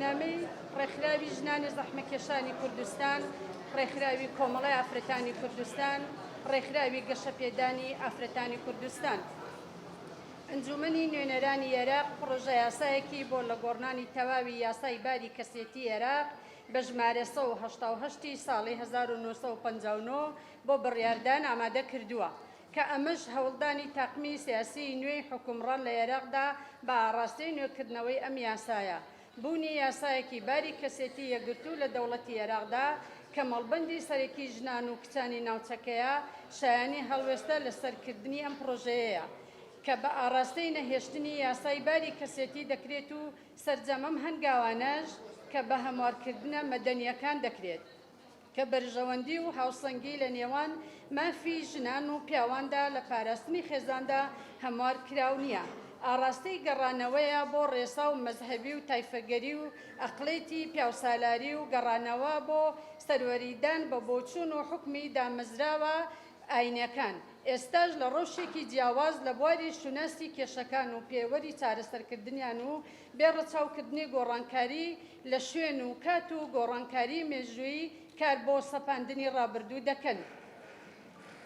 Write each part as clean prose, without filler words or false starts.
بەیاننامەی ڕێکخراوی ژنانی زەحمەکێشانی کوردستان، ڕێکخراوی کۆمەڵەی ئافرەتانی کوردستان، ڕێکخراوی گەشەپێدانی ئافرەتانی کوردستان. ئەنجوومەنی نوێنەرانی ئێراق پڕۆژەیاسایەکی بۆ لەگۆڕنانی تەواوی یاسای باری کەسێتی ئێراق بە ژمارە 188 ی ساڵی 1959 بۆ بڕیاردان ئامادە کردووە کە ئەمەش هەوڵدانی تاقمی سیاسیی نوێی حوکمڕان لە ئێراقدا بە ئاڕاستەی نوێکردنەوەی ئەم یاسایە. بوونی یاسایەکی باری کەسێتی یەکگرتوو لە دەوڵەتی ئێراقدا کە مەڵبەندی سەرەکی ژنان و کچانی ناوچەکەیە، شایانی هەڵوێستە لەسەر کردنی ئەم پڕۆژەیەیە کە بە ئاڕاستەی نەهێشتنی یاسای باری کەسێتی دەکرێت و سەرجەم ئەم هەنگاوانەش کە بە هەموارکردنە مەدەنییەکان دەکرێت. کە بەرژەوەندی و هاوسەنگی لە نێوان مافی ژنان و پیاواندا لە پاراستنی خێزاندا هەموار کراو نییە، ئاڕاستەی گەڕانەوەیە بۆ ڕێسا و مەزهەبی و تایفەگەری و ئەقڵێتی پیاوسالاری و گەڕانەوە بۆ سەروەریدان بە بۆچوون و حوکمی دامەزراوە ئاینیەکان، ئێستاش لە ڕەوشێکی جیاواز لە بواری شوناسی کێشەکان و پێوەری چارەسەرکردنیان و بێ ڕەچاوکردنی گۆڕانکاری لە شوێن و کات و گۆڕانکاری مێژوویی کار بۆ سەپاندنی ڕابردوو دەکەن.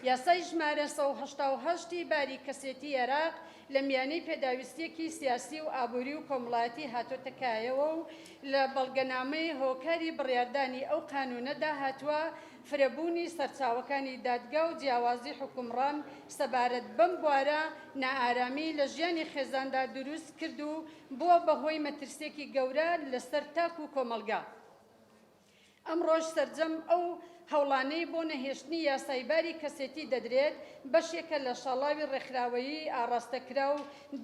یاسای ژمارە 188 ی باری کەسێتی عێراق لە میانەی پێداویستییەکی سیاسی و ئابووری و کۆمەڵایەتی هاتۆتە کایەوە و لە بەڵگەنامەی هۆکاری بڕیاردانی ئەو قانوونەدا هاتووە فرەبوونی سەرچاوەکانی دادگا و جیاوازی حوکمڕان سەبارەت بەم بوارە نائارامی لە ژیانی خێزاندا دروست کرد و بووە بە هۆی مەترسییەکی گەورە لەسەر تاک و کۆمەڵگا. ئەمڕۆش سەرجەم ئەو هەوڵانەی بۆ نەهێشتنی یاسای باری کەسێتی دەدرێت، بەشێکە لە شاڵاوی ڕێکخراوەیی ئاڕاستەکراو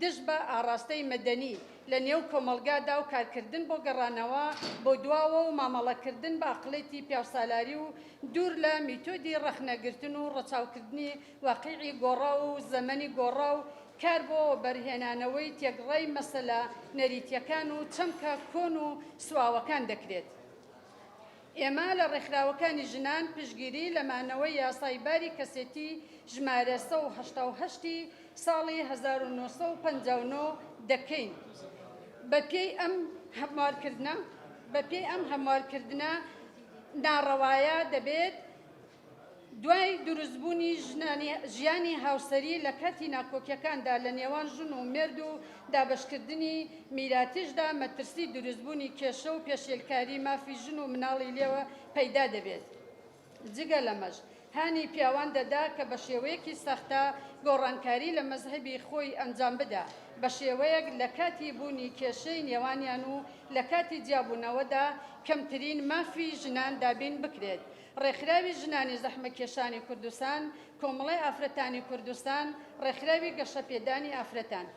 دژ بە ئاڕاستەی مەدەنی لە نێو کۆمەڵگادا و کارکردن بۆ گەڕانەوە بۆ دواوە و مامەڵەکردن بە ئەقڵێتی پیاوسالاری و دوور لە میتۆدی ڕەخنەگرتن و ڕەچاوکردنی واقیعی گۆڕاو و زەمەنی گۆڕاو کار بۆ وەبەرهێنانەوەی تێکڕای مەسەلە نەریتیەکان و چەمکە کۆن و سواوەکان دەکرێت. ئێمە لە ڕێکخراوەکانی ژنان پشتگیری لە مانەوەی یاسای باری کەسێتی ژمارە 188 ی ساڵی 1959 دەکەین. بە پێی ئەم هەموارکردنە بە پێی ئەم هەموارکردنە ناڕەوایە دەبێت دوای دروستبوونی ژیانی هاوسەری لە کاتی ناکۆکیەکاندا لە نێوان ژن و مێرد و دابەشکردنی میراتیشدا مەترسی دروستبوونی کێشە و پێشێلکاری مافی ژن و مناڵی لێوە پەیدا دەبێت. جگە لەمەش هانی پیاوان دەدا کە بە شێوەیەکی ساختە گۆڕانکاری لە مەزهەبی خۆی ئەنجام بدا بە شێوەیەک لە کاتی بوونی کێشەی نێوانیان و لە کاتی جیابوونەوەدا کەمترین مافی ژنان دابین بکرێت. ڕێکخراوی ژنانی زەحمەتکێشانی کوردستان، کۆمەڵەی ئافرەتانی کوردستان، ڕێکخراوی گەشەپێدانی ئافرەتان.